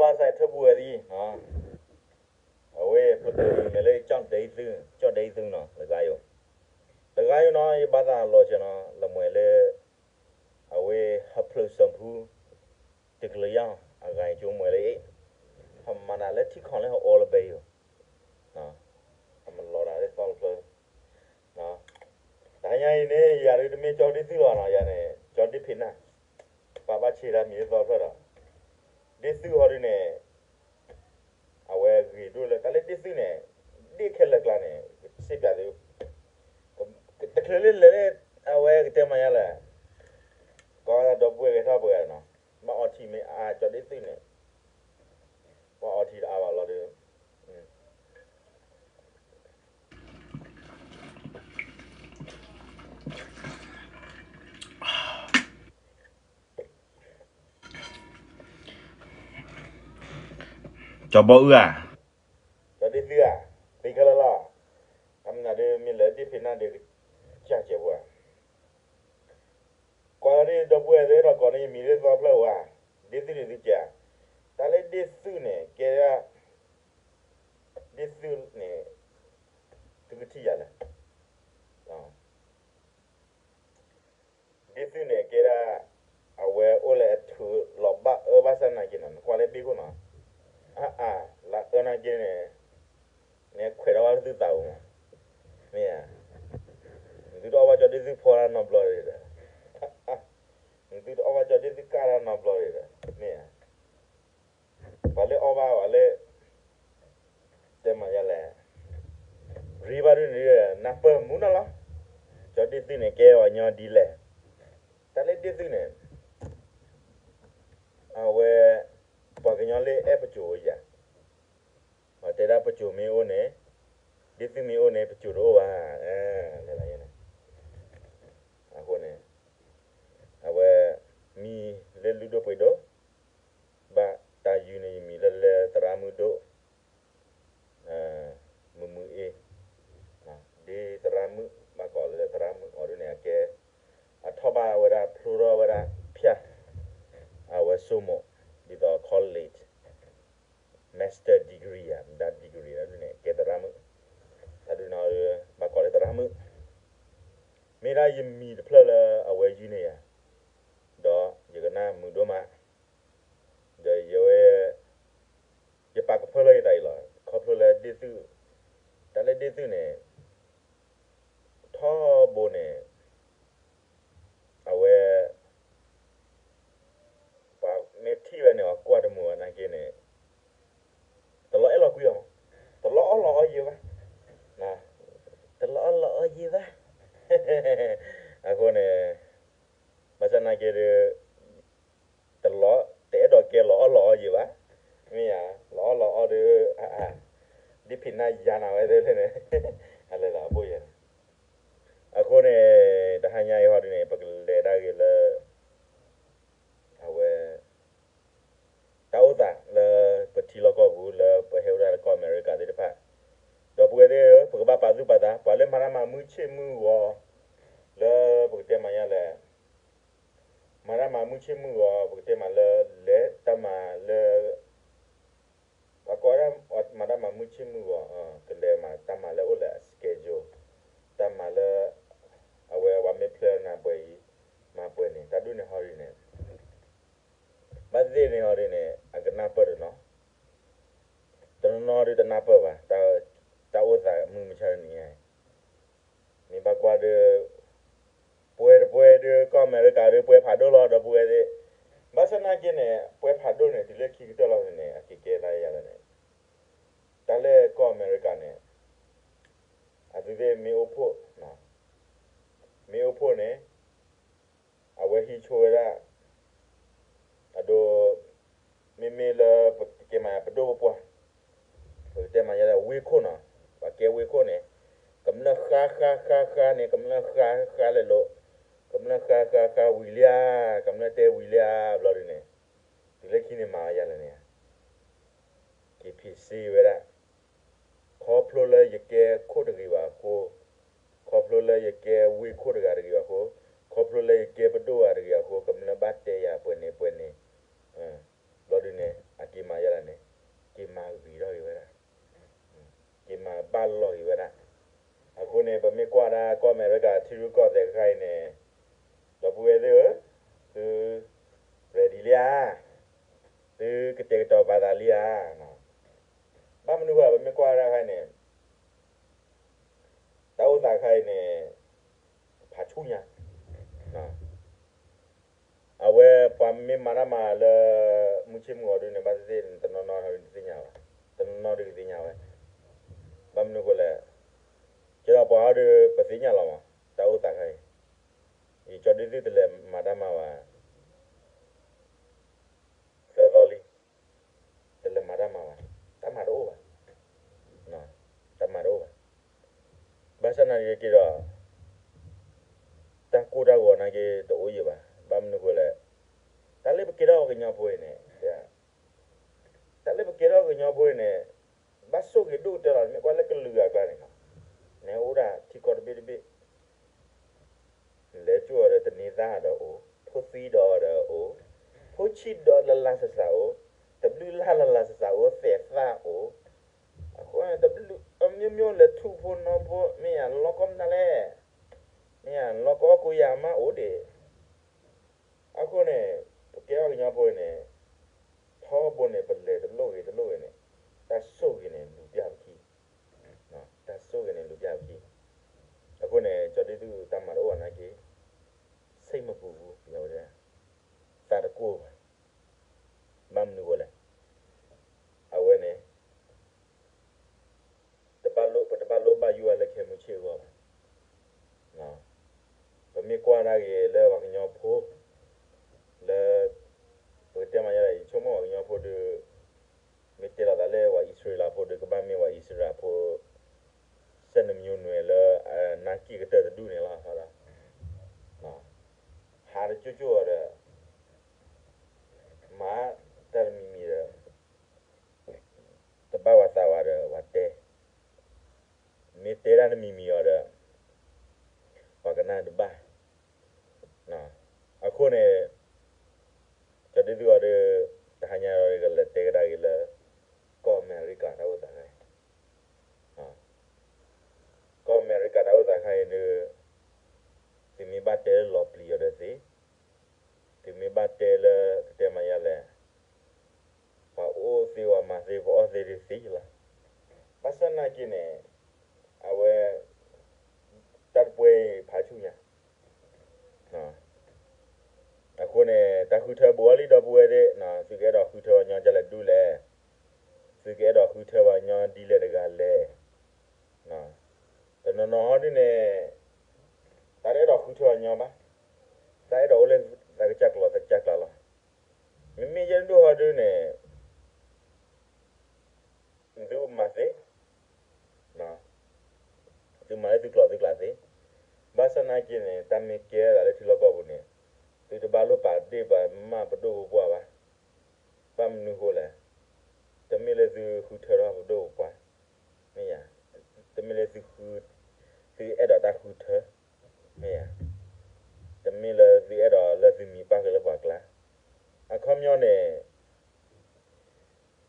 ဝါစဲးထၢပူၤဝဲသံ, အဝဲပကလဲၤလၢကၠီၣ်ဒဲအံၤသု, ကၠီၣ်ဒဲအံၤသုနီၤ လၢဂါယိၤ, လၢဂါယိၤနီၤ ယဘၣ်သးလီၤဆဲနီၤ လၢမွဲလၢ အဝဲဟးဖျိးစီၤဖူ တကလုာ်ယါ အဂၤအံၤကၠိမွဲလၢအ့ၣ်, ဟးမၤနၤလၢထံခီၣ်လၢဟးအီလၢဘဲယိၤ, ဟးမၤလီၤနၤလၢသီတဖျၢၣ် တဟါညါအံၤန့ၣ် ယၤဒုးတမ့ၢ်ကၠီဒ့သုလီၤနီၤ, ယၤန့ၣ် ကၠီဒ့ဖံးနၢ်, ပာ်ဘၣ်ဆ့တၢ်မံၤလၢသီတဖျၢၣ်ဒီး, ဒ့သုဟီဒုးန့ၣ် အဝဲဂ့ၤဒိၣ်လၢ တၢ်လၢဒ့သုန့ၣ် ဒ့ခဲလၢာ်ကျါန့ၣ် စ့ပၠးသု, တချုးလၢလဲၤလၢ အဝဲကတဲမၤညါလၢ ကီဒီပုၢ်ဝဲၢ်ဂဲၤထီၣ်ပှဲၤနီၤ, ဘၣ်အီထံမ့ၢ်အါ ကၠီဒ့သုန့ၣ် ပှၤအီထံတအါဘၣ်လီၤဒီး ကၠီဘီအုၣ်ဧါ, ကၠီဒ့သုဧါ, သ့ခဲလၢာ်လီၤ, အမနုၤဒ်မ့ၢ်လၢဒ့ဖံးနၢ်ဒီး ကစၢ်စဲးဖိဧါ, ကွၢ်လီၤဒ်ဒီပုၢ်ဝဲၢ်သ့ၣ်ဒီးကိးန့ၣ် ယမံၤလၢသီဖျၢၣ်ဝါ, ဒ့သုန့ၣ်သုကဲ, တၢ်လၢဒ့သုန့ၣ် ကဲဒၣ်, ဒ့သုန့ၣ် သုကထံၣ်ယၤလဲၣ် ဒ့သုန့ၣ်ကဲဒၣ် အဝဲအိၣ်လၢအထုးလီၤဘၣ်အၢဘၣ်ဆၣ်နာ်က့နီၤ, နကွၢ်လၢဘ့ၣ်ခိၣ်နီၤ, အါအါ လၢအၢနာ်က့န့ၣ် နခွဲးထီၣ်ဘၣ်လၢသုသးပူၤမး, မ့ၢ်ဧါ, နသုတအီၣ်ဘၣ်ကၠီဒ့သုဖီတၢ်နီတဘျီဒံးဒီး, နသုတအီၣ်ဘၣ်ကၠီဒ့သုကၢ်တၢ်နီတဘျီဒံးဒီး, မ့ၢ်ဧါ ပှၤလၢအီၣ်ဘၣ်ပှၤလၢ တဲမၤယါလဲၣ်, ရ့ဘၣ်ဒ်န့ၣ် နၢ်ပၢၢ်မူနီၤလီၤ, ကၠီဒ့သုန့ၣ်ကဲပှၤကညီဒ်လဲၣ်, တၢ်လၢဒ့သုန့ၣ် အဝဲ ပှၤကညီလၢအဲၣ်ပစိၤယၤ, ပှၤတဲဒၣ်ပစိၤမ့ၢ်အိၣ်န့ၣ်, ဒ့သုမ့ၢ်အိၣ်န့ၣ် ပစိၤတအိၣ်ဘၣ်, လဲၤလီၤန့ၣ်, အဃိန့ၣ် အဝဲ မံၤလၢလုၢ်ဒိၣ်ပှ့ၤဒိၣ်, ဘၣ်တၢ်ယုၢ်န့ၣ် ယမံၤလၢလၢသရၣ်မုၣ်ဒိၣ် မုာ်မုာ်အ့ၣ်, ဒ်သရၣ်မုၣ် ဘၣ်ကိးလၢသရၣ်မုၣ်အီၤဒ်န့ၣ် အကဲ အထီၣ်ဘၣ်ဝဲဒၣ်ဖျိထီၣ်ဝဲဒၣ်ဖၠၣ်, အဝဲဆိကမိၣ် ဒ်သိး college master degree ယၤ မ့ၢ်ဒၣ် degree ဒ်န့ၣ် ကဲသရၣ်မုၣ်, တၢ်ဒ်န့ၣ် ဘၣ်ကိးလၢသရၣ်မုၣ်, မ့ၢ်ဒၣ်ယမံၤတဖျၢၣ်လၢအဝဲယုၢ်န့ၢ်ယၤ, ဒီးယကနၣ်မုာ်ဒိၣ်မး ဒီးယဝဲ ယပာ်ကဖၢလၢယသးအံၤလီၤ, ခီဖျိလၢဒ့သု, တၢ်လၢဒ့သုန့ၣ် ထီဘိန့ၣ် အဝဲ ပှၤမ့ၢ်ထံၣ်ဝဲန့ၣ် အကွၢ်တမုာ်ဘၣ်နာ်က့န့ၣ် တလီၤအဲၣ်လီၤကွံအီၤ, တလီၤအီၣ်လီၤအီယံာ်ဘၣ်, တလီၤအီၣ်လီၤအီယံာ်ဘၣ်, အဃိန့ၣ် ဘၣ်ဆၣ်နာ်က့ဒီး တလီၤ တအဲၣ်ဒိးကဲလီၤအီၣ်လီၤအီယံာ်ဘၣ်, မ့ၢ်ဧါ, လီၤအီၣ်လီၤအီဒီး အါအါ ဒ်ဖံးနၢ်ယါနၤဝဲသ့ၣ်န့ၣ်, အလဲၤလီၤအဘိၣ်ယဲန့ၣ်, အဃိန့ၣ် တဟါညါအံၤဟီဒ်န့ၣ် ပကလဲၤဒၣ်ဂ့ၤလၢ အဝဲ တၢ်အိၣ်သးလၢပထံလီၢ်ကီၢ်ပူၤ လၢပဟဲဝဲဒၣ်လၢကီၢ်အမဲရကၤသ့ၣ်တဖၣ်, ဒီပုၢ်ဝဲၢ်သ့ၣ်ဧၢ, ပကဘၣ်ပာ်သူၣ်ပာ်သး ပှၤလၢမၤတၢ်မၤမုာ်ဆ့ၣ်မုၢ်ဂီၤ လၢပကတဲမၤညါလဲၣ်, မၤတၢ်မၤမုာ်ဆ့ၣ်မုၢ်ဂီၤ ပကတဲမၤလၢ လဲၤတၢ်မၤလၢ ပှၤကိးဝဲဒၣ် မၤတၢ်မၤမုာ်ဆ့ၣ်မုၢ်ဂီၤ, ကလဲၤမၤတၢ်မၤလၢအိၣ်လၢအ schedule, တၢ်မၤလၢ အဝဲပှၤမ့ၢ်ဖျါနၤပှဲၤအံၤ မၤပှဲၤန့ၣ် တၢ်ဒ်န့ၣ်ဟီဒ်န့ၣ်, ဘၣ်သ့ၣ်န့ၣ်ဟီဒ်န့ၣ် အကနၢ်ပၢၢ်တနီၤ, တနီၤနီၤဒုးတနၢ်ပၢၢ်ဘၣ်, တၢ်အိၣ်သးမုၢ်မဆါတနံၤညါအံၤ မ့ၢ်ဘၣ်ကွၢ်ဒီး ပှဲၤတပှဲၤဒီး ကီၢ်အမဲရကၤဒီး ပှဲၤဖးဒိၣ်လီၤ ဒီပုၢ်ဝဲၢ်သ့ၣ်, ဘၣ်ဆၣ်နာ်က့န့ၣ် ပှဲၤဖးဒိၣ်န့ၣ် တုၤလၢခံကတၢၢ်လီၤန့ၣ် အက့ၤကဲသးယၤလၢန့ၣ်, တၢ်လၢကီၢ်အမဲရကၤန့ၣ် အသုသ့ၣ်မ့ၢ်အိၣ်ဖှိၣ်, မ့ၢ်အိၣ်ဖှိၣ်န့ၣ် အဝဲဟံးဆိဝဲဒၣ် အဒိ မ့မ့ၢ်လၢပကတဲမၤပဒိၣ်ပပှၢ်, ပကတဲမၤညါလၢဝ့ၢ်ခိၣ်နီၤ, ပှၤကဲဝ့ၢ်ခိၣ်န့ၣ် ကမျၢၢ်ဃါဃါဃါဃါန့ၣ် ကမျၢၢ်ဃါဃါလဲၣ်လိၤ, ကမျၢၢ်ဃါဃါဃါဝံၤလံဧါ, ကမျၢၢ်တဲဝံၤလံဧါ ဘျီဒ်န့ၣ်, တုၤလၢခံန့ၣ်မၤဝဲယၤလဲၣ်န့ၣ် က့ၤဖံးစ့ဝဲဒၣ်, ခီဖျိလၢယကဲခိၣ်တဂ့ၤဘၣ်အဃိ, ခီဖျိလၢယကဲဝ့ၢ်ခိၣ်တဂၤတဂ့ၤဘၣ်အဃိ, ခီဖျိလၢယကဲပဒိၣ်ဂၤတဂ့ၤအဃိ ကမျၢၢ်ဘၣ်တဲယၤပှဲၤန့ၣ်ပှဲၤန့ၣ်, ဘျီဒ်န့ၣ် အက့ၤမၤယၤ အမဲရကၤထံရူၢ်ကီၢ်သဲးတခါအံၤန့ၣ်, ဒီပုၢ်ဝဲၢ်သ့ၣ်ဧၢ, သု ready လံဧါ, သုကတဲာ်ကတီၤပာ်သးလံဧါ. ဘၣ်မနုၤဃိ ပမ့ၢ်ကွၢ်တၢ်တခါအံၤန့ၣ်, တၢ်အိၣ်သးတခါအံၤန့ၣ် ဖးဆူၣ်ညါ, အဝဲပှၤမ့ၢ်မၤတၢ်မၤလၢ မုၢ်ဆ့ၣ်မုၢ်ဂီၤဒုန့ၣ် ဘၣ်သ့ၣ်သ့ၣ်န့ၣ် တနီၤနီၤတသ့ၣ်ညါဘၣ်, တနီၤနီၤဒုကသ့ၣ်ညါဝဲ, ဘၣ်မနုၤဃိလဲၣ်, ကဲဒီးပှၤဟီဒု ပသ့ၣ်ညါလီၤမး, တၢ်အိၣ်သးတခါအံၤ, ယကၠီဒုသုတလဲၤမၤတၢ်မၤဘၣ် သၢသီလံ, တလဲၤမၤတၢ်မၤဘၣ်, တၢ်မၤတအိၣ်ဘၣ်, တၢ်မၤတအိၣ်ဘၣ်, ဘၣ်ဆၣ်နာ်က့ဒီး တၢ်ကိၢ်တၢ်ဂီၤနာ်က့တအိၣ်ယံၤဘၣ်, ဘၣ်မနုၤဃိလဲၣ်, တၢ်လၢပကဲထီၣ်ပှၤကညီဖိအံၤန့ၣ်, တၢ်လၢပကဲထီၣ်ပှၤကညီဖိအံၤန့ၣ်, ဘၣ်ဆိၣ်ဂ့ၤဒိၣ်ကတၢၢ်လီၤ, မ့ၢ်ကွၢ်လၢကလုာ်အကျါန့ၣ်, နအိၣ်ဒၣ်ထံကီၢ်တဘ့ၣ်တဘ့ၣ် လဲၤကၠိအီၤဒီးတန့ၤသၣ်ဒီးအိၣ်, ဖိသံဒီးအီၤဒီးအိၣ်, ဖိဆံးဒီးလၢ်လၢ်ဆးဆးအိၣ်, တဘျုးလၢ်လၢ်ဆးဆးအိၣ်သဲးသၣ်အိၣ်, အဃိန့ၣ် တဘျုး အမျိုးမျိုး လဲၤထူဖိနီဖိ မ့ၢ်ယၤလီၤကီမနုၤလဲၣ်, မ့ၢ်ယၤလီၤကီကိးယၤမးအိၣ်ဒံး, အဃိန့ၣ် ပကဲထီၣ်ကညီဖိန့ၣ်, ထီဘိန့ၣ် ပလဲၤတလိၣ်ဂ့ၤတလိၣ်ဂ့ၤန့ၣ်, တၢ်ဆိၣ်ဂ့ၤန့ၣ်လူၤပျၢ်ပခံ တၢ်ဆိၣ်ဂ့ၤန့ၣ်လူၤပျၢ်ပခံ, အဃိန့ၣ် ကၠီဒုသုတၢ်မၤတအိၣ်ဘၣ်နာ်က့, ဆိကမိၣ်ပူၤပူၤ ပဝဲဒၣ်, သးတကိၢ်ဘၣ်, ဘၣ်မနုၤဃိလဲၣ်, အဝဲန့ၣ် တဘၣ်လိၣ် ပတဘၣ်လိၣ်ဘၣ်ယိၣ်ဝဲလၢခဲမုၢ်ဆ့ၣ်အဂီၢ်ဘၣ်, ပမ့ၢ်ကွၢ်ဒၣ်ဂ့ၤလၢပှၤကညီဖိ, လၢ ပကတဲမးယဲလဲၣ် ယဆိကမိၣ်ပှၤကညီဖိဒီး, မ့ၢ်တဲလီၤသးလၢပှၤအံၣ်စရ့လးဖိဒီး ကဘၣ်မ့ၢ်ပှၤအံၣ်စရ့လးဖိ စဲနမံၤနွဲၣ်လၢ နၢ်ကံၢ်ကတၢၢ်တဒူၣ်န့ၣ်လီၤ, ဟးတကၠိကၠိအီၤဒီး မၤတၢ်တမံၤမံၤဒီး တဘၣ်ဝဲသးဝဲဒီး ပှၤတဲ, မ့ၢ်တဲဒၣ်တမံၤမံၤအီၤဒီး ပှၤကနၣ်တဘၣ်, အဃိန့ၣ် ကၠီဒုသုအီၤဒီး တဟါညါဒီးကလဲၤတဲကဒါက့ၤလၢ ကီၢ်အမဲရကၤတၢ်အိၣ်သးခါအံၤ, ကီၢ်အမဲရကၤတၢ်အိၣ်သးခါအံၤဒီး သုမ့ၢ်ဘၣ်တဲလၢလီၤပျံၤအီၤဒီးသ့, သုမ့ၢ်ဘၣ်တဲလၢကတဲမးယဲလဲၣ် ပှၤအိၣ်သ့ပှၤမၤသ့ ပှၤအီၣ်သ့ဒ်သ့လီၤ. ဘၣ်ဆၣ်နာ်က့န့ၣ် အဝဲ တၢ်တပှဲၤအံၤဖးဆူၣ်ညါ, အဃိန့ၣ် တၢ်ဃုထၢဘူးအီၤလံ ဒီပုၢ်ဝဲၢ်သ့ၣ်, သုကအဲၣ်ဒိးဃုထၢပှၤကညီဒ်လဲၣ်ဒ်လဲၣ်, သုကအဲၣ်ဒိးဃုထၢပှၤကညီဒ်လဲၣ်တဂၤလဲၣ်. တနီၤနီၤဟီဒ်န့ၣ် တၢ်တအဲၣ်ဒိးဃုထၢပှၤကညီဘၣ်, တၢ်အဲၣ်ဒိးအိၣ်လၢသးကစၢ်ကျိၤသးကစၢ်ကျါလီၤ. မ့မ့ၢ်ယဲဒိၣ်ဟီဒ်န့ၣ် သုမၤသ့, သုမၤလၢသုကျိၤသုကျဲသ့. ဘၣ်ဆၣ်နာ်က့န့ၣ် တၢ်မ့ၢ်ကဲဒၣ်လၢထံလီၢ်ကီၢ်ပူၤန့ၣ် သုတဘၣ်လိၣ်ပာ်ဒ့ၣ်ပာ်ကမၣ်ပဒိၣ်ပပှၢ်ဘၣ်. ဘၣ်မနုၤဃိလဲၣ်, တမ့ၢ်လၢသုဃုထၢထီၣ်ပဒိၣ်ပပှၢ်, မ့ၢ်ယၤ, တမ့ၢ်လၢသု သုအဲၣ်ဒိးတၢ်ဃုထၢ, မ့ၢ်ယၤ, တမ့ၢ်လၢသုအဲၣ်ဒိးလၢသုမံၤပၣ်ဃုာ်လၢပှၤကျါ. အခီပညီန့ၣ်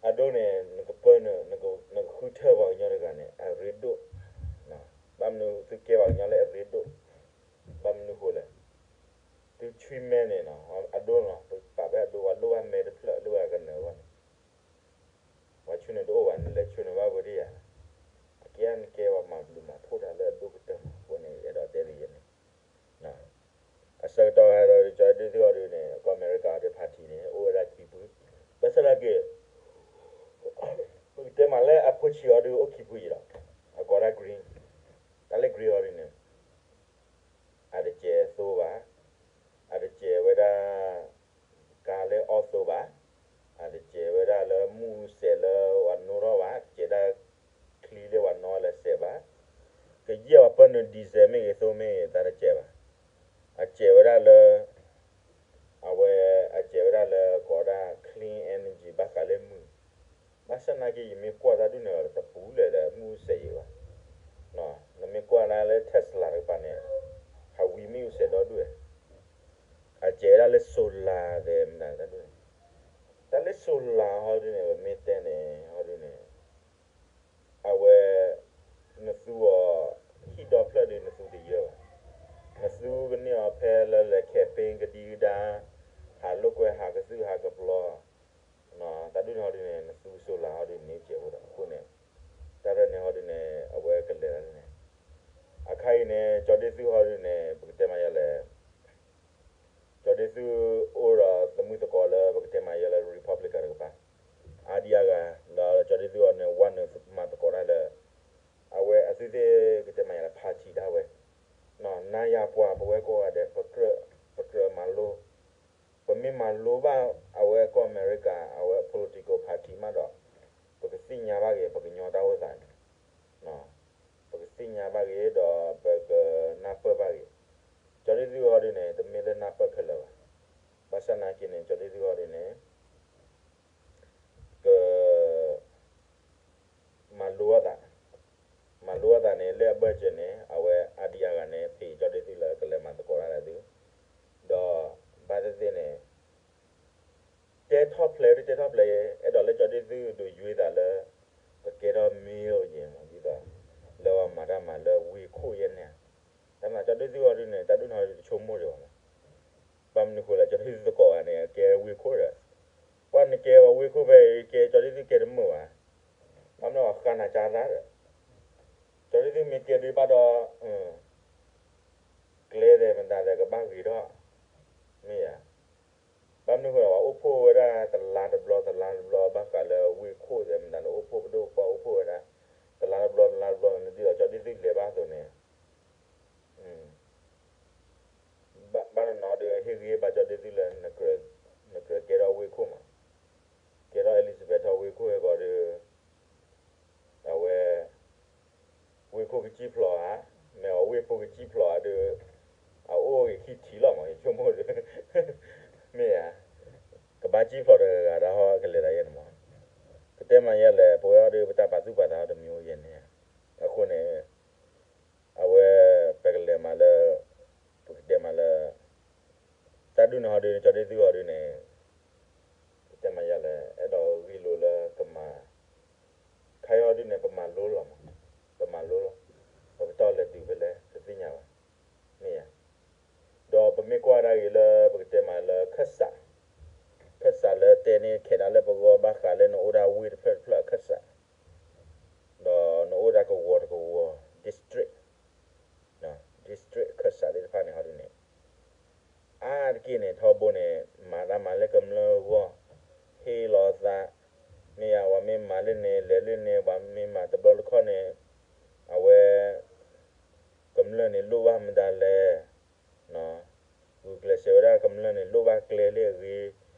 အဒိန့ၣ် နကပၢနုာ် နကဃုထၢပှၤကညီတဂၤန့ၣ် အရ့ဒိၣ်, ဘၣ်မနုၤသုကဲပှၤကညီလၢအရ့ဒိၣ်, ဘၣ်မနုၤဃိလဲၣ်, သုဆွံမဲန့ၣ် အဒိန့ၣ်လီၤ ပပာ်ဖဲအဒိ ပှၤလိၣ်ဘၣ်မဲတဖျၢၣ် လိၣ်ဘၣ်ကနၢၤအဂီၢ်န့ၣ် ပှၤဆူၣ်န့ၣ်တအိၣ်ဘၣ် နလဲၤဆူၣ်န့ၣ်ဘၣ်ဝဲဒၣ်ယၤ, အကဲနကဲပှၤမၤဘျုးမၤဖှိၣ်တၢ်လၢအဒိၣ်ကတၢၢ်မး အဃိန့ၣ် အဲၣ်ဒိးတဲလၢယဲန့ၣ် အဆၢကတီၢ်ဒီး ကၠီဒုသုအီၤဒုန့ၣ် ကီၢ်အမဲရကၤဒီး party န့ၣ် အိၣ်ဝဲဒၣ်ခံဖု, ဘၣ်ဆၣ်သနာ်က့ ပကတဲမးလၢအဖိဆံးအီၤဒုအိၣ်ခံဖုယံၤလီၤ. အကိးဒၣ် green, တၢ်လၢ green အီၤဒုန့ၣ် အတစဲးသိဘၣ်, အတစဲးဝဲဒၣ် ကါလၢအီၣ်သိဘၣ်, အတစဲးဝဲဒၣ်လၢမုၢ်စဲးလၢပှၤနိထီၣ်ဘၣ်, တစဲးဒၣ်ချံလၢပှၤနီလဲၤစဲးဘၣ်, ကယဲၢ်ပှၤပၢနုာ် diesel မ့ၢ်ဂ့ၤသိမ့ၢ်ဂ့ၤ တၢ်တစဲးဘၣ်, အစဲးဝဲဒၣ်လၢ အဝဲ အစဲးဝဲဒၣ်လၢကိးဒၣ် clean energy ဘၣ်ဃးလၢမုၢ်, ဘၣ်ဆၣ်နာ်က့ ယမ့ၢ်ကွၢ်တၢ်ဒုန့ၣ် တပူၤလၢာ်ဒီးမုၢ်စဲးယံၤဘၣ်, နမ့ၢ်ကွၢ်ဒၣ်လၢ Tesla တကပၤန့ၣ် ဟးဝံၤမ့ၣ်အူစဲးဒီဒူၣ်ဝဲ, အစဲးဝဲဒၣ်လၢ solar သဲးမနုၤတၢ်ဒုန့ၣ်, တၢ်လၢ solar ဟီဒုန့ၣ် ပမ့ၢ်တဲန့ၣ် ဟီဒုန့ၣ် အဝဲ နသူအီၤ ဟံၣ်ဒီဖျၢၣ်ဒီး နသူတယၢဘၣ် နသူကန့ၢ်အီၤဖဲလၢလဲၤ campaign ကဒံကဒါ, ဟးလိာ်ကွဲ ဟးကသုၣ်ဟးကပျီ, တၢ်ဒုၣ်န့ၣ်ဟီဒုန့ၣ် နသူ solar ဟီဒုန့ၣ် ကဲးဖိဒီးအဃိန့ၣ်, တၢ်ရဲၣ်န့ၣ်ဟီဒုန့ၣ် အဝဲကလဲၤဒၣ်န့ၣ်, အခါအံၤန့ၣ် ကၠီဒ့သုဟီဒုန့ၣ် ပကတဲမၤယၤလဲၣ် ကၠီဒ့သုအိၣ်ဒီးသမုၣ်သကိးလၢပကတဲမၤယၤလၢ Republican တကပၤ, အါဒံအါဂၤ, ဒီးကၠီဒ့သုအီၤန့ၣ် ဝဲနုာ်မၤသကိးတၢ်လၢ အဝဲအသုသ့ၣ်ကတဲမၤယၤလၢ party ဒၣ်ဝဲ, နၤယၤပှၤပဝဲကိးဂၤဒဲး ပကြၢးမၤလိ, ပမ့ၢ်မၤလိဘၣ်အဝဲကီၢ်အမဲရကၤ အဝဲ political party မးဒီး, ပကသ့ၣ်ညါဘၣ်က့ၤ ပကညီတၢ်အိၣ်သးန့ၣ် ပကသ့ၣ်ညါဘၣ်ဂ့ၤ ဒီးပကနၢ်ပၢၢ်ဘၣ်ဂ့ၤ, ကၠီဒ့သုဟီဒုန့ၣ် တမ့ၢ်လၢနၢ်ပၢၢ်ခဲလၢာ်ဘၣ်, ဘၣ်ဆၣ်နာ်က့န့ၣ် ကၠီဒ့သုဟီဒုန့ၣ် က မၤလိအသး, မၤလိအသးန့ၣ် လၢအဘၢၣ်စၢၤန့ၣ် အဝဲအါဒံအါဂၤန့ၣ် ဖံးကၠီဒ့သုလၢကလဲၤမၤသကိးတၢ်ဒီးသု, ဒီးဘၣ်သ့ၣ်သ့ၣ်န့ၣ် တဲထီၣ်ဖျဲးဒုးတဲထီၣ်ဖျဲး, အဲၣ်ဒိးလၢကၠီဒ့သုဒုးယွ့သးလၢ ပကဲထီၣ်မ့ၢ်အိၣ်က့ၤမး ဒ်သိး လၢပှၤမၤတၢ်မၤလၢဝ့ၢ်ခိၣ်ယဲၢ်န့ၣ်, တၢ်မၤကၠီဒ့သုဟီဒုန့ၣ် တၢ်ဒုၣ်နီၢ်ဒုးတဆိကမိၣ်ဒံးဘၣ်မး, ဘၣ်မနုၤဃိလဲၣ် ကၠီဒ့သုသကိးဂၤန့ၣ် အကဲဝ့ၢ်ခိၣ်ဒီး, ပှၤနကဲဝဲဝ့ၢ်ခိၣ်ဖဲအံၤ ကဲကၠီဒ့သုကဲတမုာ်ဘၣ်, ဘၣ်မနုၤအဃါနၤကၢ်သးဒီး, ကၠီဒ့သုမ့ၢ်ကဲဒုးဘၣ်ဒီး ကျဲသဲးမတၤသဲးကဘၣ်ဂ့ၤထီၣ်, မ့ၢ်ဧါ, ဘၣ်မနုၤဃိဒီး ပှၤအိၣ်ဖှိၣ်ဝဲဒၣ်တလါတဘျီ တလါတဘျီ ဘၣ်ဃးလၢဝ့ၢ်ခိၣ်သဲးမတၤန့ၣ် အိၣ်ဖှိၣ်ပဒိၣ်ပပှၢ်အိၣ်ဖှိၣ်ဝဲဒၣ် တလါတဘျီ တလါတဘျီန့ၣ် ဒ်သိးကၠီဒ့သုလဲၤဘၣ်အသိးန့ၣ် ဘၣ်နီၢ်နီၢ်ဒီး ဟ့ၣ်ဂံၢ်ဟ့ၣ်ဘါကၠီဒ့သုလၢ နကြၢးကဲထီၣ်ဝ့ၢ်ခိၣ်မး, ကဲထီၣ် Elizabeth ထီၣ်ဝ့ၢ်ခိၣ်ဟဲကီးဒီး အဝဲ ဝ့ၢ်ခိၣ်ကစံၣ်ဖျိးဧါ, မ့ၢ်အီၤဝ့ၢ်ဖိကစံၣ်ဖျိးဧါဒီး အအိၣ်ဂ့ၤခံထံၣ်လီၤမး ယဆိကမိၣ်ဒီး မ့ၢ်ဧါ, ကဘၣ်စံၣ်ဖျိးတဂၤဂၤဒၣ်ဟီကလဲၤဒၣ်ယဲန့ၣ်မး, ကတဲမၤယဲလဲၣ် ပဝဲအီၤဒီး ပတၢ်ပာ်သူၣ်ပာ်သးဟီတမံၤအိၣ်ယဲန့ၣ်, အဃိန့ၣ် အဝဲ ပကလဲၤမးလၢ ပကတဲမးလၢ တၢ်ဒုးန့ၣ်ဟီဒုးန့ၣ် ကၠီဒ့သုဟီဒုးန့ၣ် ပတဲမးယဲလဲၣ် အဲၣ်ဒိးဂ့ၢ်လိာ်လၢကမၤ ခါအံၤဟီဒုးန့ၣ် ပမၤလိလီၤမး, ပမၤလိလီၤ, ပကတီၢ်လဲၤတုၤဖဲလဲၣ် တသ့ၣ်ညါဘၣ်, မ့ၢ်ဧါ, ဒီးပမ့ၢ်ကွၢ်ဒၣ်ဂ့ၤလၢ ပကတဲမးလၢခၢၣ်စး, ခၢၣ်စးလၢတဲန့ၣ် ခဲဒၣ်လၢပဂီၢ်ဘၣ်ဃးလၢနအိၣ်ဒၣ်ဝ့ၢ်တဖျၢၣ်တဖျၢၣ်အခၢၣ်စး ဒီးနအိၣ်ဒၣ်ကဝီၤတကဝီၤ district, district အခၢၣ်စးသ့ၣ်တဖၣ်န့ၣ်ဟီဒုးန့ၣ် အါတက့ၢ်န့ၣ် ထီဘိန့ၣ် မၤတၢ်မၤလၢကမျၢၢ်အဂီၢ်, ဟ့ၣ်လီၤသး, မ့ၢ်ယၤ ပှၤမ့ၢ်မၤလၢန့ၣ် လဲၤလၢန့ၣ် ပှၤမ့ၢ်မၤတဘျီတခီၣ်န့ၣ် အဝဲ ကမျၢၢ်န့ၣ်လိၣ်ဘၣ်မတၤလဲၣ်, ဂုာ်ကျဲးစၢးဝဲဒၣ်ကမျၢၢ်န့ၣ် လိၣ်ဘၣ်ကျဲလၢအဂ့ၤ,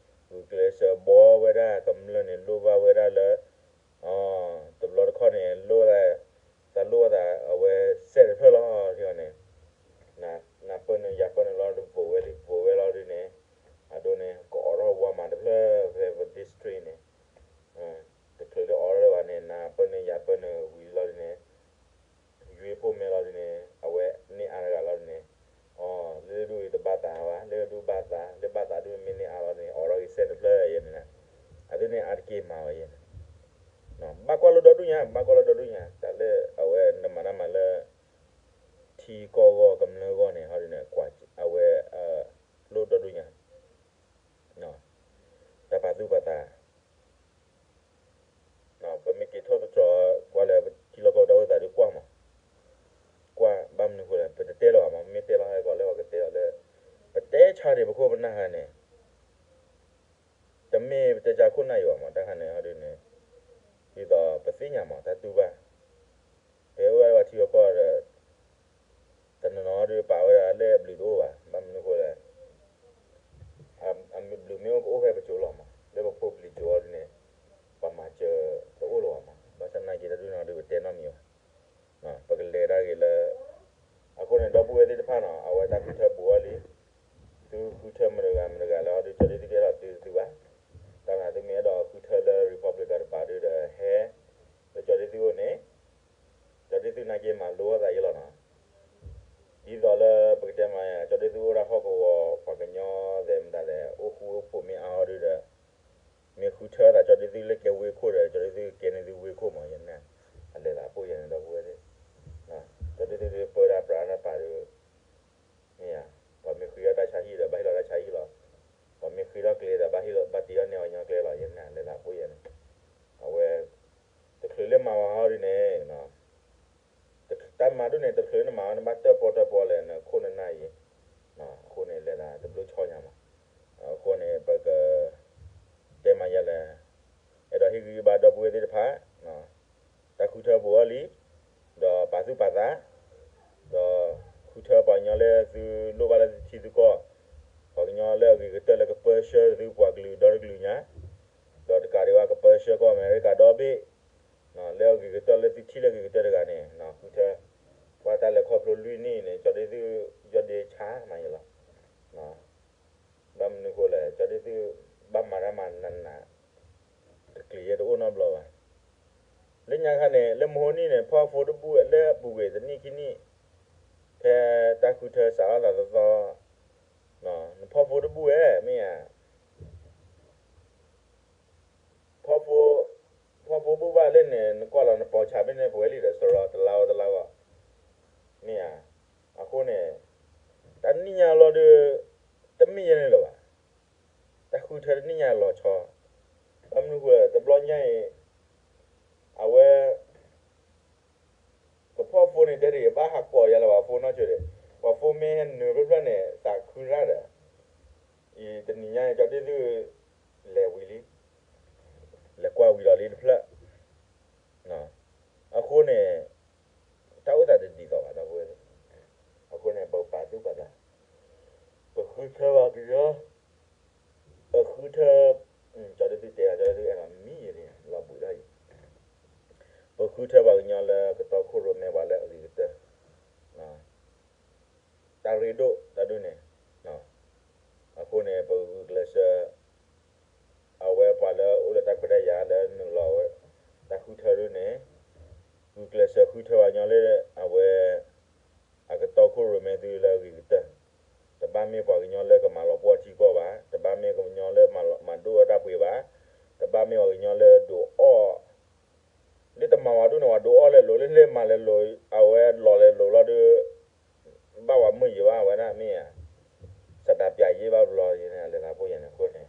ဂုာ်ကျဲးစၢးဘှီဝဲဒၣ်ကမျၢၢ်န့ၣ် လိၣ်ဘၣ်ဝဲဒၣ်လၢ တဘျီတခီၣ်န့ၣ် လိၣ်ဝဲဒၣ်, သးလိၣ်ဝဲသးအဝဲစဲးတဖျၢၣ်လီၤ ဒ်န့ၣ်, နၤပၢၢ်နုာ်ယၤပၢၢ်နုာ်လီၤဒုး ပဝဲလံ ပဝဲလီၤဒုးန့ၣ်, အဒိန့ၣ် ကအိးထီၣ်ဝါမးတဖျၢၣ်ဖဲပ district န့ၣ်, တချုးလၢအိးထီၣ်လၢၤဘၣ်န့ၣ် နၤပၢၢ်နုာ်ယၤပၢၢ်နုာ်ဝံၤလီၤဒုးန့ၣ် ယွ့ဖိမဲလီၤဒုးန့ၣ် အဝဲန့ၢ်အါတဂၤလီၤဒုးန့ၣ်, အီ လၢဒူၣ်အံၤတဘၣ်သးဘၣ် လၢဒူၣ်ဘၣ်သး လၢဘၣ်သးဒုးမ့ၢ်န့ၢ်အါလီၤန့ၣ် အိးထီၣ်ဂ့ၤစဲးတဖျၢၣ်ယဲန့ၣ်, အဒိန့ၣ်အါတက့ၢ်မၤဝဲယဲန့ၣ်, ဘၣ်ကွၢ်လိဒီဒူၣ်ညါ ဘၣ်ကွၢ်လိဒီဒူၣ်ညါ တၢ်လၢအဝဲနမၤတၢ်မၤလၢ ထံကီၢ်ဂီၢ်ကမျၢၢ်ဂီၢ်န့ၣ် ဟီဒုးန့ၣ် ကွၢ်အဝဲ လိၣ်ဒီဒူၣ်ညါ တၢ်ပာ်သူၣ်ပာ်သး ပမ့ၢ်က့ၤထီၣ်သတြီၤ ကွၢ်လၢပထံလီၢ်ကီၢ်တၢ်အိၣ်သးဒုးကွၢ်မး, ကွၢ်ဘၣ်မနုၤဃိလဲၣ် ပတတဲလီၤဘၣ်မး မ့ၢ်တဲလီၤဟဲကီးလၢပကတဲလီၤလၢ ပတဲဆါန့ၣ် ပခိၣ်ပနၢ်ဟါန့ၣ် တမ့ၢ်ပတဲဆါခိၣ်နၢ်ယိာ်ဘၣ်မး တၢ်ဟါန့ၣ်ဟီဒုးန့ၣ် ဒ်သိးပသ့ၣ်ညါမး တၢ်တူၢ်ဘၣ် ဖဲအိၣ်ဝဲဒၣ်ပှၤထံဂီၤကီၢ်ဒီး တနီၤနီၤဒုးပာ်ဝဲဒၣ်လၢအဘျုးတအိၣ်ဘၣ် ဘၣ်မနုၤဃိလဲၣ် အဘျုးမ့ၢ်အိၣ်ကအိၣ်ဖဲပစိၤလီၤမး လၢပဖိပလံၤစိၤအီၤဒုးန့ၣ် ပှၤမၤစၢၤတအိၣ်လၢၤဘၣ်မး ဘၣ်ဆၣ်နာ်က့တၢ်ဒုးနီၤဒုးပတဲနီတမံၤဘၣ် ပကလဲၤတၢ်ဂ့ၤလၢ အဃိန့ၣ် ဒီပုၢ်ဝဲၢ်သ့ၣ်တဖၣ်နီၤ အဝဲတၢ်ဃုထၢဘူးအီၤလံ သုဃုထၢမတၤတဂၤမတၤတဂၤလၢအီၤဒုး ကၠီဒ့သုကအဲၣ်ဒိးတုၤသုဘၣ် တၢ်မၤသုမ့ၢ်အဲၣ်ဒိးဃုထၢလၢ Republican တပၤဒုးဒီးဟဲ လၢကၠီဒ့သုအိၣ်န့ၣ် ကၠီဒ့သုနာ်က့မၤလိအသးယဲလီၤနီၤ ဒ်သိးလၢပကတဲမး ကၠီဒ့သုအိၣ်ဒၣ်ဟီၣ်ကဝီၤ ပှၤကညီသဲးမတၤသဲး အိၣ်ဃူအိၣ်ဖိးမ့ၢ်အါအီၤဒုးဒီး မ့ၢ်ဃုထၢသးကၠီဒ့သုလၢကဲဝ့ၢ်ခိၣ်ဒီး ကၠီဒ့သုကကဲန့ၢ်သုဝ့ၢ်ခိၣ်မး ယဲန့ၣ် အလဲၤသးပိၢ်ယဲန့ၣ် ဒီပုၢ်ဝဲၢ်သ့ၣ် ကၠီဒ့သုဒုးပၢတၢ်ပြးတၢ်ပာ်ဒုး မ့ၢ်ဧါ, ပှၤမ့ၢ်ဃ့ထီၣ်တၢ်ဆါဟံၣ်ဒီး ဘၣ်ဟ့ၣ်လီၤတၢ်ဆါဟံၣ်လီၤ. ပှၤမ့ၢ်ဃ့ထီၣ်ကျဲဒီး ဘၣ်ဟ့ၣ်လီၤ ဘၣ်တ့အီၣ်နဲအီၣ်ညီကျဲလီၤ. ယဲန့ၣ် လဲၤလၢအဃိယဲန့ၣ်, အဝဲ တချုးလၢမၤဝဲဟီဒ်န့ၣ် တၢ်မၤဒ်န့ၣ် တချုးနမၤဝဲ နဘၣ်တၢၣ်ပီၣ်တၢၣ်ပီၣ်လဲၣ် နခိၣ်နနၢ်အံၤ, အဃိန့ၣ် လဲၤသးတဘျုးဆီညါမး. အဃိန့ၣ် ပက တဲမၤယဲလဲၣ်, အဲၣ်ဒိးဟ့ၣ်ဂံၢ်ဘါဒီပုၢ်ဝဲၢ်သ့ၣ်တဖၣ် တၢ်ဃုထၢပူၤအီၤလံ, ဒီးပာ်သူၣ်ပာ်သး, ဒီးဃုထၢပှၤကညီလၢသုလိၣ်ဘၣ်လၢသုထံသုကီၢ်, ပှၤကညီလၢအဂ့ၤကတၢၢ်လၢကပၢဆှၢသုပှၤကလုာ်ဒီတကလုာ်ညါ, ဒီးတကးဒံးဘၣ်ကပၢဆှၢကီၢ်အမဲရကၤဒီဘ့ၣ်, လၢအဂ့ၤကတၢၢ်လၢသုထံၣ်လၢအဂ့ၤကတၢၢ်တဂၤန့ၣ် ဃုထၢ, ပှၤတၢ်လဲၤခီဖျိလွံၢ်နံၣ်န့ၣ် ကၠီဒ့သု ယီၢ်ဒ့ဆါမးယဲလီၤ. ဘၣ်မနုၤဃိလဲၣ် ကၠီဒ့သု ဘၣ်မၤတၢ်မၤနးနး တကျံၤယဲတအိၣ်နီတဘျီဘၣ်. လၢညါခါန့ၣ် လၢမဟိနံၣ်န့ၣ် ဖီၣ်ဖိတဘူၣ်ဝဲ လၢအပူၤကွံာ်တနံၣ်ခံနံၣ်, ဖဲတၢ်ဃုထၢစးထီၣ်သးသီသီ, နဖီၣ်ဖိတဘူၣ်ဝဲ မ့ၢ်ဧါ, ဖီၣ်ဖိ, ဖီၣ်ဖိဘူၣ်ဘၣ်လၢန့ၣ် နကွၢ်လီၤနပိာ်ဆၣ်ဖဲန့ၣ် ပှဲၤလံဒီး စရီတလါဝဲတလါဂီၢ်, မ့ၢ်ဧါ. အဃိန့ၣ် တၢ်တနံၣ်ညါလီၤဒီး တမ့ၢ်ယဲန့ၣ်လၢၤဘၣ်. တၢ်ဃုထၢတနံၣ်ညါလီၤဆီ, ဘၣ်မနုၤဃိ တဘျီညါအံၤ အဝဲ ကဖီၣ်ဖိန့ၣ် တဲတဂ့ၤ ဘၣ်ဟးကိးယၤလၢပှၤဖိနီၢ်ဆိဒီး ပှၤဖိမ့ၢ်ဟဲနုာ်ဖျၢၣ်ဖျၢၣ်န့ၣ် သးခုတၢ်ဒီး အံၤတနံၤညါအံၤ ကၠီဒ့သု လဲၤဝံၤလံ, လဲၤကွၢ်ဝံၤဒီးလံတဖျၢၣ်, အဃိန့ၣ် တၢ်အိၣ်သးတဒ်သိးဘၣ် ဒီပုၢ်ဝဲၢ်သ့ၣ်, အဃိန့ၣ် ပပာ်သူၣ်ပာ်သး, ပဃုထၢဘၣ်ကညီ ပဃုထၢ, ကၠီဒ့သုတဲ ကၠီဒ့သုအဲၣ်မံၤယဲန့ၣ် လီၤဘှံးထီၣ်အံၤ, ပဃုထၢပှၤကညီလၢကတီခိၣ်ရိၣ်မဲပှၤလၢအဂ့ၤကတၢၢ် တၢ်ရ့ဒိၣ်တၢ်ဒိၣ်န့ၣ်, အဃိန့ၣ် ပဂုာ်ကျဲးစၢး အဝဲပှၤလၢအိၣ်လၢတၢ်ခွဲးတၢ်ယာ်လၢနုာ်လီၤဝဲ တၢ်ဃုထၢဒ်န့ၣ်, ဂုာ်ကျဲးစၢးဃုထၢပှၤကညီလၢ အဝဲ အကတီခိၣ်ရိၣ်မဲသုလၢအဂ့ၤကတၢၢ်, တဘၣ်မ့ၢ်ပှၤကညီလၢကမၤလီၤပှီၢ်ထံကီၢ်ဘၣ်, တဘၣ်မ့ၢ်ပှၤကညီလၢမၤဒိၣ်အီၣ်တၢ်ပှ့ၤဘၣ်, တဘၣ်မ့ၢ်ပှၤကညီလၢဒိးအီၣ် လၢတမၤဝဲဒ်န့ၣ် ပှၤဒိးအီၣ်လဲၤလိၤ လၢလၢမၤလဲၤလိၤ အဝဲလီၤလဲၤလိၤလီၤဒီး ဘၣ်ဝဲမုာ်ယံၤဘၣ်ဝဲဒၣ်မ့ၢ်ဧါ, စးဒးပၠးယ့ၢ်ဘၣ်ဘျီယဲန့ၣ် အလဲၤသးဖိယဲန့ၣ်အဃိန့ၣ်,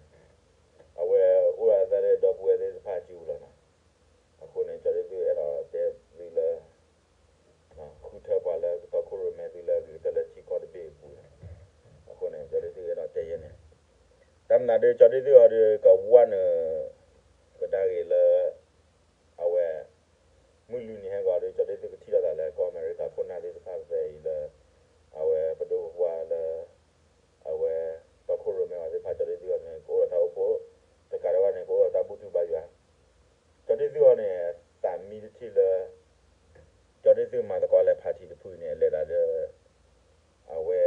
အဝဲအိၣ်ဝဲသတးဒီပုၢ်ဝဲၢ်သ့ၣ်တဖၣ်စုပူၤလီၤနီၤ, အဃိန့ၣ် ကၠီဒ့သုအဲၣ်ဒိးတဲသုလၢ ဃုထၢပှၤလၢကတီခိၣ်ရိၣ်မဲသုလၢအဂ့ၤကတၢၢ်လၢထံကီၢ်တဘ့ၣ်အပူၤန့ၣ်, အဃိန့ၣ် ကၠီဒ့သုအဲၣ်ဒိးတဲယဲန့ၣ်, တၢ်မနုၤဒီး ကၠီဒ့သုအီၤဒီး ကဝၢ်နုာ် ကဒါက့ၤလၢ အဝဲ မုၢ်လွံၢ်နံၤဟဲဂီၤဒီး ကၠီဒ့သုကထံၣ်လိာ်သးလၢကီၢ်အမဲရကၤခိၣ်နၢ်သ့ၣ်တဖၣ်ဖဲအံၤလၢ အဝဲပဒိၣ်ပပှၢ်လၢ အဝဲ တီခိၣ်ရိၣ်မဲဝဲသ့ၣ်တဖၣ် ကၠီဒ့သုအီၤန့ၣ် ကအိၣ်ဒီးတၢ်အိၣ်ဖှိၣ်, တကးဒံးဘၣ်န့ၣ် ကအိၣ်ဒီးတၢ်ဘူၣ်ထုဘါယွၤ, ကၠီဒ့သုအီၤန့ၣ် သးမံတထံၣ်လၢ ကၠီဒ့သုမၤသကိးလၢ party တဖုန့ၣ် အလဲၤသးလၢ အဝဲ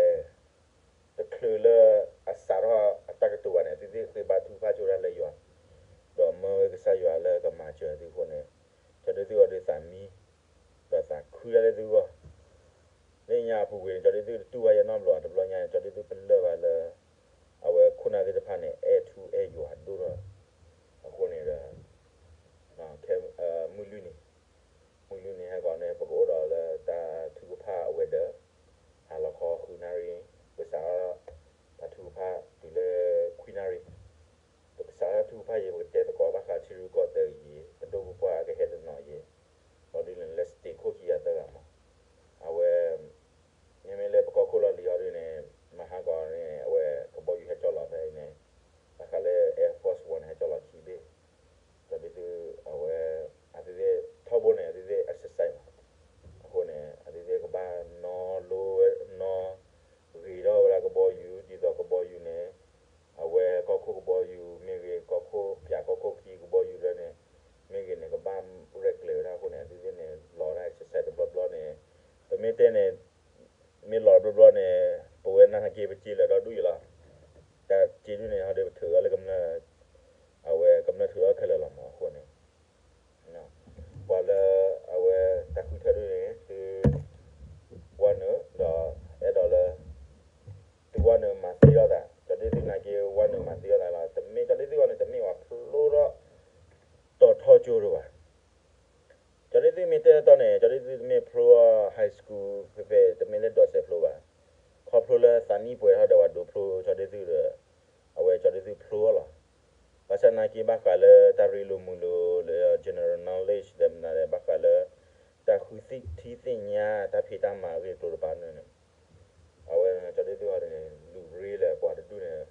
တချုးလၢအစးထီၣ်အတၢ်ကတိၤဘၣ်န့ၣ် သုသ့ၣ်ဃ့ဘါထုကဖၣ်ကၠိဒၣ်လၢယွၤ, ဒီးမၢဝဲကစၢ်ယွၤလၢကမၤစၢၤသုအဃိန့ၣ်, ကၠီဒ့သုအီၤဒုးသးမံ, ဒီးသးခုဒၣ်လၢသုဂီၢ်, လၢညါအပူၤကွံာ်န့ၣ် ကၠီဒ့သုတတူၢ်ဘၣ်ယဲနီတဘျီ, တဘျီညါန့ၣ် ကၠီဒ့သုပလၢၢ်ဘၣ်လၢ အဝဲခိၣ်နၢ်သ့ၣ်တဖၣ်န့ၣ် အဲၣ်ထူအဲၣ်ယွၤဒိၣ်ထီၣ်, အဃိန့ၣ်ဒီး မုၢ်လွံၢ်နံၤ, မုၢ်လွံၢ်နံၤဟဲဂီၤန့ၣ် ပကအိၣ်ဒီးလၢတၢ်ထုကဖၣ်အဝဲၤဒၢး, ဟါလီၤခီဃုနၣ်ရံၣ်, ပကစးထီၣ်တၢ်ထုကဖၣ်တုၤလၢခွံနၣ်ရံၣ်, ပကစးထီၣ်ထုကဖၣ်ယံၤ ပကတဲသကိးဘၣ်ဃးထံရူၢ်ကီၢ်သဲးယံၤ, ပဒိၣ်ပပှၢ်ကဟဲတနီၤယံၤ, ဘီဒ်န့ၣ်လၢ state ခိၣ်ခံဂၤသၢဂၤမး, အဝဲ မ့မ့ၢ်လၢပကီၢ်ခိၣ်လီၢ်လံၤအီၤဒ်န့ၣ် မဟါကီးန့ၣ် အဝဲကဘီယူၤဟဲကၠီလီၤဖဲအံၤန့ၣ်, ဘၣ်ဃးလၢ Air Force One န့ၣ် ဟဲကၠီလီၤခံဘ့ၣ်, ကၠီဒ်သု အဝဲ အသုသ့ၣ်ထီဘိန့ၣ် အသုသ့ၣ် exercise မး, အဃိန့ၣ် အသုသ့ၣ်ကဘၣ်နီလိဝဲ နီဂ့ၤထီၣ်ဝဲဒၣ်ကဘီယူၤ ဒ်သိးကဘီယူၤန့ၣ် အဝဲကီၢ်ခိၣ်ကဘီယူၤ မ့ၢ်ဂ့ၤ ကီၢ်ခိၣ်ပၠး ကီၢ်ခိၣ်ခံကဘီယူၤလၢန့ၣ် မ့ၢ်ဂ့ၤန့ၣ် ကဘၣ်ရဲၣ်ကျဲၤဝဲဒၣ်အဃိန့ၣ် အသုသ့ၣ်န့ၣ် လီၤဝဲဒၣ် exercise တဘျီဘျီန့ၣ်, ပမ့ၢ်တဲန့ၣ် မ့ၢ်လီၤတဘျီဘျီန့ၣ် ပဝဲနၢ်ဟဲက့ၤပစ့လၢာ်ဒီဒူၣ်ယံၤလီၤ, တၢ်စ့ဒ်န့ၣ်ဟီဒီး ပထုးအီၤလၢကမျၢၢ်, အဝဲကမျၢၢ်ထုးအီၤခဲလၢာ်လီၤမး အဃိန့ၣ် ပှၤလၢအဝဲတၢ်ဃုထၢဒ်န့ၣ် သု ဝါနုာ်ဒီး အဲၣ်ဒိးလၢ သုဝါနုာ်မၤသ့လိာ်သး, ကၠီဒ်သုနာ်က့ ဝါနုာ်မၤသ့လိာ်သးလီၤ. တမ့ၢ် ကၠီဒ်သုဂီၢ်န့ၣ် တမ့ၢ်ပှၤဖျိထီၣ် တီၤထီကၠိတဘၣ်. ကၠီဒ်သုမ့ၢ်တဲတီန့ၣ် ကၠီဒ်သုတမ့ၢ်ဖျိ high school ဖဲဖဲ တမ့ၢ်လၢဒိးစဲးဖျိဘၣ်. ခီ ဖျိလၢသးနံၣ်ပှဲၤထီၣ်ဒီး ပှၤဒိးဖျိကၠီဒ့သုဒီး အဝဲကၠီဒ့သုဖျိလီၤ. ဘၣ်ဆၣ်နာ်က့ ဘၣ်ဃးလၢတၢ်ရ့လိာ်မုာ်လိာ်လၢ general knowledge ဒီးမနုၤလဲၣ် ဘၣ်ဃးလၢ တၢ်ဃုထံၣ်သ့ၣ်ညါ တၢ်ဖံးတၢ်မၤအဂ့ၢ်အကျိၤတဖၣ်န့ၣ် အဝဲကၠီဒ့သုန့ၣ် လူၤရ့လၢပှၤတဒူၣ်န့ၣ်